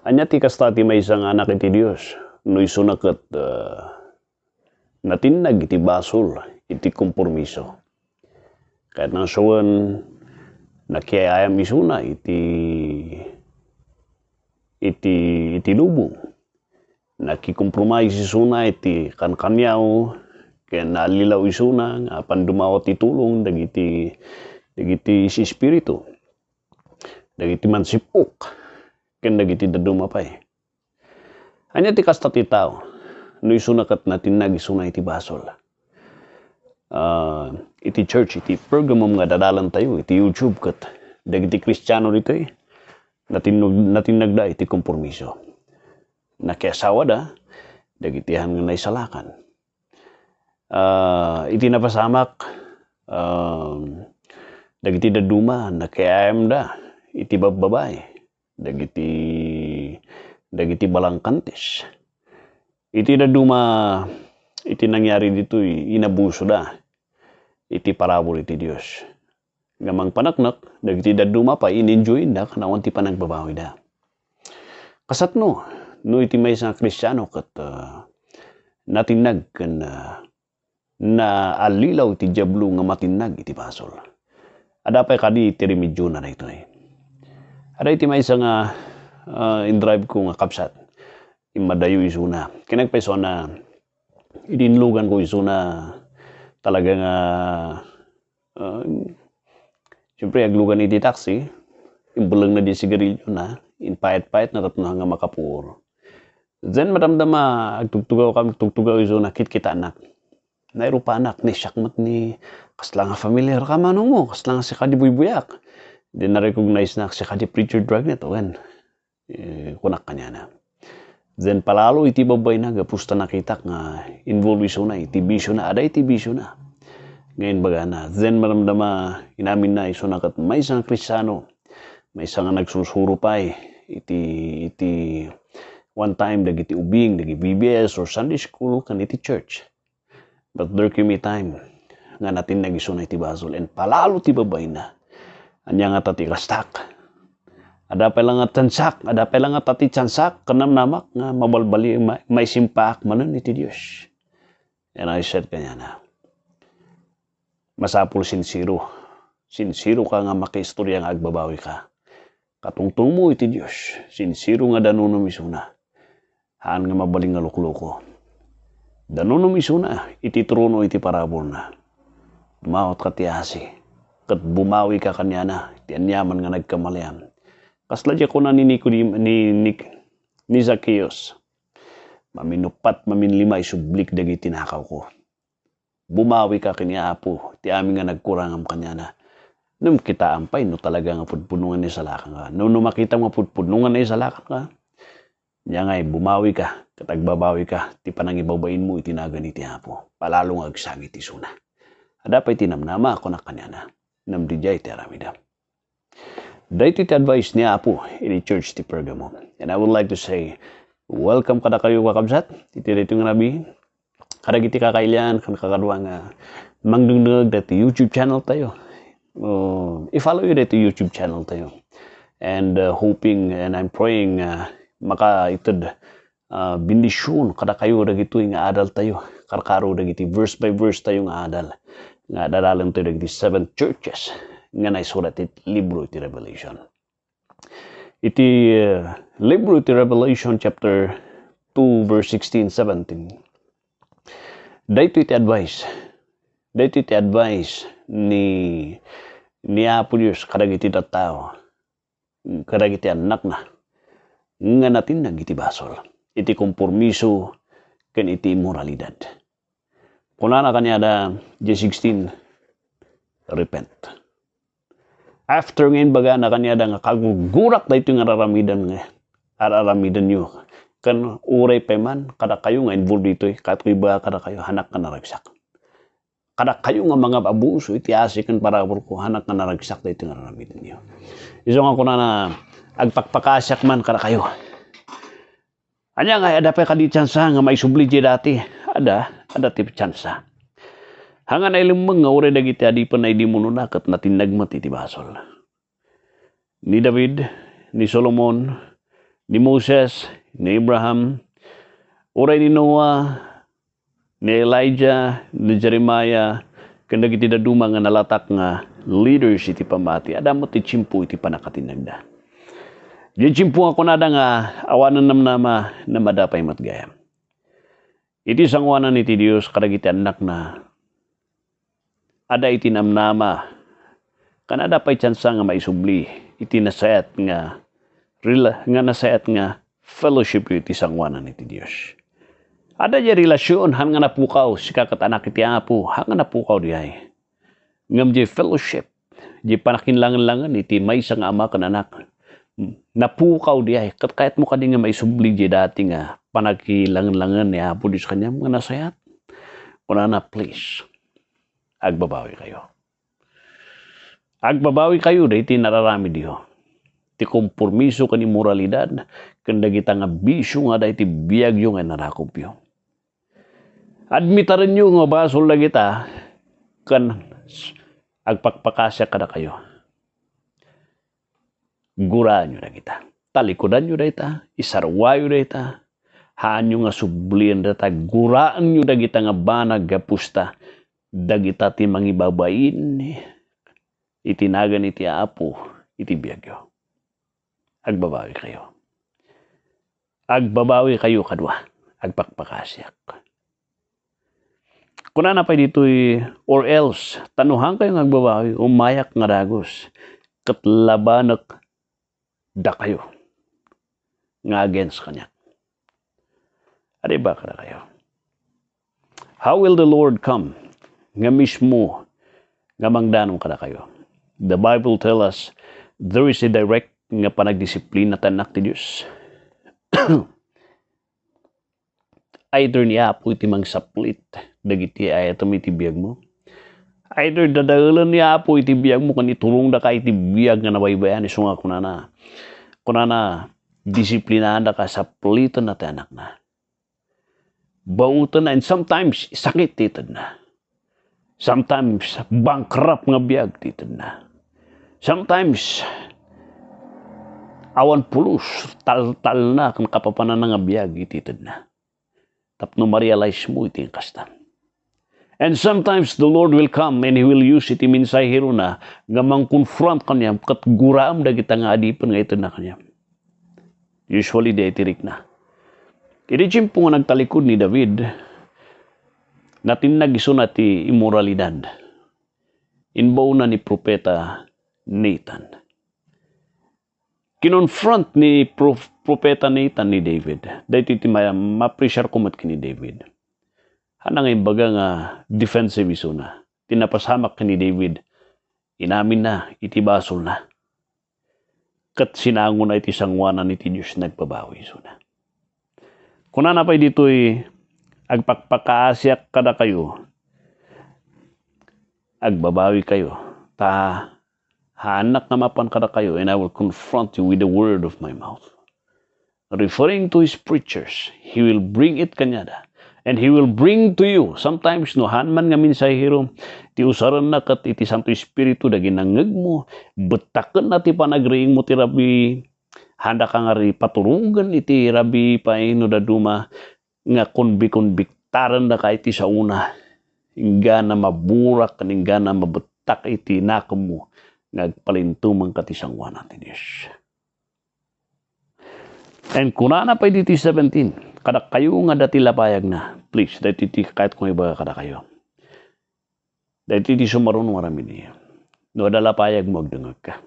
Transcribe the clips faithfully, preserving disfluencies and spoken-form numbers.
Ania ti kasta ti maysa nga anak iti Dios no isuna ket, ah, natinnag iti basol iti kompromiso? Ket nangsawen, nakiayam isuna iti, iti, iti lubong. Nakikompromise isuna iti kankaniaw, ken naallilaw isuna nga apan dumawat ti tulong dagiti, dagiti espiritu, dagiti mansip-ok, ken dagiti dadduma pay. Ania ti kasta ti tao no isuna ket natinnag isuna iti basol? Ah, iti church iti Pergamum nga adadalantayo iti YouTube ket dagiti Kristiano ditoy, natinnog-, natinnagda iti kompromiso. Nakiasawada dagiti han nga naisalakan. Ah, iti napasamak, um, dagiti dadduma nakiayamda iti babbabae, dagiti, dagiti balangkantes. Iti dadduma, iti nangyari ditoy, inabusoda iti parabur iti Dios. Nga mangpaneknek, dagiti dadduma pay in-enjoyenda ken awan ti panagbabawida. Kasatno, no iti maysa nga Kristiano ket, ah, natinnag ken, ah, naallilaw ti Diablo nga matinnag iti basol. Adda pay kadi ti remediona daytoy? Adda iti maysa nga, ah, in-drive ko nga kabsat. Immadayo isuna. Ken nagpayso na, idi inlugan ko isuna, talaga nga, ah, siyempre, aglugan iti taxi, imbellengna di sigarilyona, inpayat-payatna tapno nga makapuor. Then, madamdama, agtugtugaw kam-, agtugtugaw isuna, kitkitanak. Nairupanak, ni siak met ni, kasla nga familiar ka, manong mo, kasla nga sika di buybuyak. Then, na-recognize nak, sika di Preacher Dragnet, wen. Eh, kunak kaniana. Then, palalo iti babbayna, gapu ta nakitak nga involve isuna iti bisiona, adda iti bisiona nga imbagana. Then, maramdama, inaminna isuna ket maysa nga Kristiano, maysa nga nagsursuro pay iti, iti one time dagiti ubing, dagiti V B S or Sunday school, ken iti church. But there came a time nga natinnag isuna iti basol, and palalo ti babbayna. Ania ngata ti kastak? Adda pay la nga tiansak, adda pay la ngata ti tiansak, ken namnamak nga mabalbali-, ma-, maisimpaak manen iti Dios. And I said kaniana, masapul sinsero. Sinsero ka nga makiistoria nga agbabawi ka. Katungtong mo iti Dios, sinsero nga danunom isuna. Haan nga mabalin nga lukloko. Danunom isuna iti trono iti paraburna. Dumawat ka ti asi, ket bumawi ka kaniana iti aniaman nga nagkamalian. Kasla diay kuna ni Nicodim-, ni, ni, ni Zacchaeus, "Maminuppat, maminlima, isublik dagiti nakawko." Bumawi ka ken ni Apo ti amin nga nagkurangam kaniana. Ngem kitaam pay no talaga nga pudpudno nga naisalakan ka. No, no makitam nga pudpudno nga naisalakan ka, nia ngay, bumawi ka, ket agbabawi ka ti panangibabain mo iti nagan iti Apo. Palalo nga agsangit isuna. Adda pay ti namnama, kunak kaniana. Ngem didiay ti aramidem. Daytoy ti advice ni Apo iti church ti Pergamum. And I would like to say, welcome kadakayo, kakabsat, iti daytoy nga nabi. Kadagiti kakailian, ken kakadua nga mangdengdengeg daytoy YouTube channel tayo. Uh, i-follow yo daytoy YouTube channel tayo. And, uh, hoping and I'm praying, uh, makaited ah, bendision kadakayo dagitoy nga adaltayo. Karkaro dagiti verse by verse tayo nga adal. Nga adalentayo dagiti seven churches nga naisurat iti libro iti Revelation. Iti, ah, libro iti Revelation chapter two, verse sixteen, seventeen. Daytoy ti advice. Daytoy ti advice ni, ni Apo Dios kadagiti tattao. Kadagiti annakna nga natinnag iti basol, iti kompromiso, ken iti immoralidad. Kunana kaniada, J sixteen, "Repent." After nga imbagana kaniada nga, "Kagugurak daytoy nga araramidan nga, araramidanyo, ken uray pay man kadakayo nga involved ditoy, ket ibaga kadakayo, hanak nga naragsak." Kadakayo nga mangab-abuso iti asi ken paraburko, hanak nga naragsak daytoy nga araramidenyo. Isu nga kunana, agpakpakasiak man kadakayo. Ania nga, adda pay kadi tiansa nga maisubli diay dati? Adda, adda ti tiansa. Haan nga nailemmeng nga uray dagiti adipen nga demonona ket natinnag met iti basol. Ni David, ni Solomon, ni Moses, ni Abraham, uray ni Noah, ni Elijah, ni Jeremiah, ken dagiti dadduma nga nalatak nga leaders iti pammati. Adda met ti tiempo iti pannakatinnagda. Diay tiempo nga kunada nga awanen namnama, namada pay met gayam. Iti sangoanan iti Dios kadagiti annakna, adda iti namnama, ken adda pay tiansa nga maisubli iti nasayaat nga rela-, nga nasayaat nga fellowship iti sangoanan iti Dios. Adda diay relasyon, haan nga napukaw, sika ket anak iti Apo, haan nga napukaw diay. Ngem diay fellowship, diay panakinlangenlangen iti maysa nga ama ken anak, napukaw diay. Ket kayatmo kadi nga maisubli diay dati nga panakilangenlangen ni Apo Dios kaniam nga nasayaat? Kunana, "Please, agbabawikayo." Agbabawikayo daytoy nararamidyo. Ti kompromiso ken immoralidad ken dagita nga bisio nga adda iti biagyo nga inarakupyo. Admitarenyo nga basol dagita ken agpakpakasiak kadakayo. Guraenyo dagita. Talikudanyo dayta, isarwayo dayta. Haanyo nga sublien dayta. Guraenyo dagita nga banag gapu ta dagita ti mangibabain iti nagan iti Apo iti biagyo. Agbabawikayo. Agbabawikayo kadua. Agpakpakasiak. Kunana pay ditoy, "Or else, ta no haankayo nga agbabawi, umayak nga dagus, ket labanek dakayo nga against kaniak." Adi ba kadakayo? How will the Lord come nga mismo nga mangdanom kadakayo? The Bible tell us there is a direct nga panagdisiplina ti Anak ti Dios. Either ni Apo iti mangsaplit dagiti ayatem iti biagmo. Either dadaelen ni Apo iti biagmo ken iturongdaka iti biag nga nabaybayan, isu nga kunana, kunana, disiplinaandaka, saplitenna ti anakna. Baotenna, and sometimes, sakit ti itedna. Sometimes, bankrupt nga biag ti itedna. Sometimes, awan pulos, taltalna, ken kapapanana nga biag iti itedna. Tapno ma-realize mo iti kasta. And sometimes the Lord will come and He will use iti mensaherona nga mangkonfront kaniam ket guraem dagita nga adipen nga itedna kaniam. Usually, di iti rikna. Iti tiempo nga nagtalikod ni David, natinnag isuna ti immoralidad. Imbaonna ni Propeta Nathan. Kinonfront ni Prof-, Propeta Nathan ni David. Daytoy ti ma-, ma-appreciate ko met ken ni David. Haan nga imbaga nga defensive isuna. Ti napasamak ken ni David, inaminna iti basolna. Ket sinangona iti sangoanan iti Dios, nagbabawi isuna. Kunana pay ditoy, "Agpakpakaasiak kadakayo, agbabawikayo, ta haannak nga mapan kadakayo, and I will confront you with the word of my mouth." Referring to his preachers, he will bring it kaniada. And he will bring to you, sometimes, no, haan man nga mensahero, ti usarenna ket iti Santo Espiritu dagiti nangngegmo, bettakenna ti panagriingmo ti rabii, haandaka nga ri-, paturogen iti rabii pay no dadduma nga konbi-konbiktarendaka iti saona, inggana maburak, inggana mabettak iti nakemmo nga agpalintumengka ti sangoanan ti Dios. And kunana pay ditoy seventeen, kadakayo nga adda ti lapayagna. Please, daytoy ti kayatko nga ibaga kadakayo. Daytoy ti sumaruno nga aramidyo. No adda lapayagmo, agdengngegka.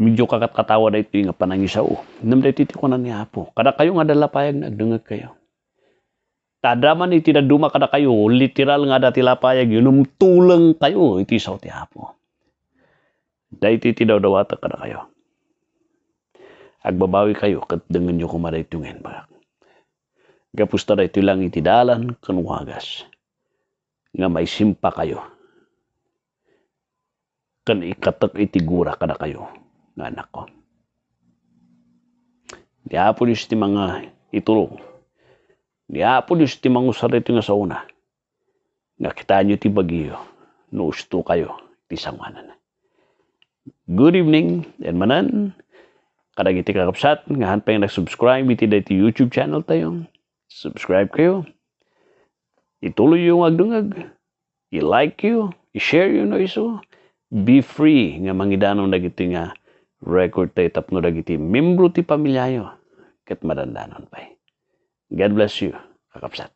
Medyo kakatkatawa daytoy nga panangisao. Ngem daytoy ti kuna ni Apo, "Kadakayo nga adda lapayagna, agdengngegkayo." Ta adda man iti dadduma kadakayo, literal nga adda ti lapayagyo, ngem tulengkayo iti sao ti Apo. Daytoy ti dawdawatek kadakayo. Agbabawikayo ket dengngenyo koma daytoy nga imbagak. Gapu ta daytoy lang iti dalan ken wagas nga maisimpakayo ken ikatek iti gura kadakayo nga annakko. Ni Apo Dios ti mangaiturong. Ni Apo Dios ti mangusar daytoy nga saona. Nga kitaenyo ti bagiyo no ustokayo ti sangoananna. Good evening, and manen, Kadagiti kakabsat nga han pay nga nag-subscribe iti daytoy YouTube channel tayo, subscribe kayo. Ituloyyo nga agdengngeg. I-like yo, i-share yo no isu. Be free nga mangidanon dagiti nga record tayo tapno dagiti membro ti pamilyayo ket madandanon pay. God bless you, kakabsat.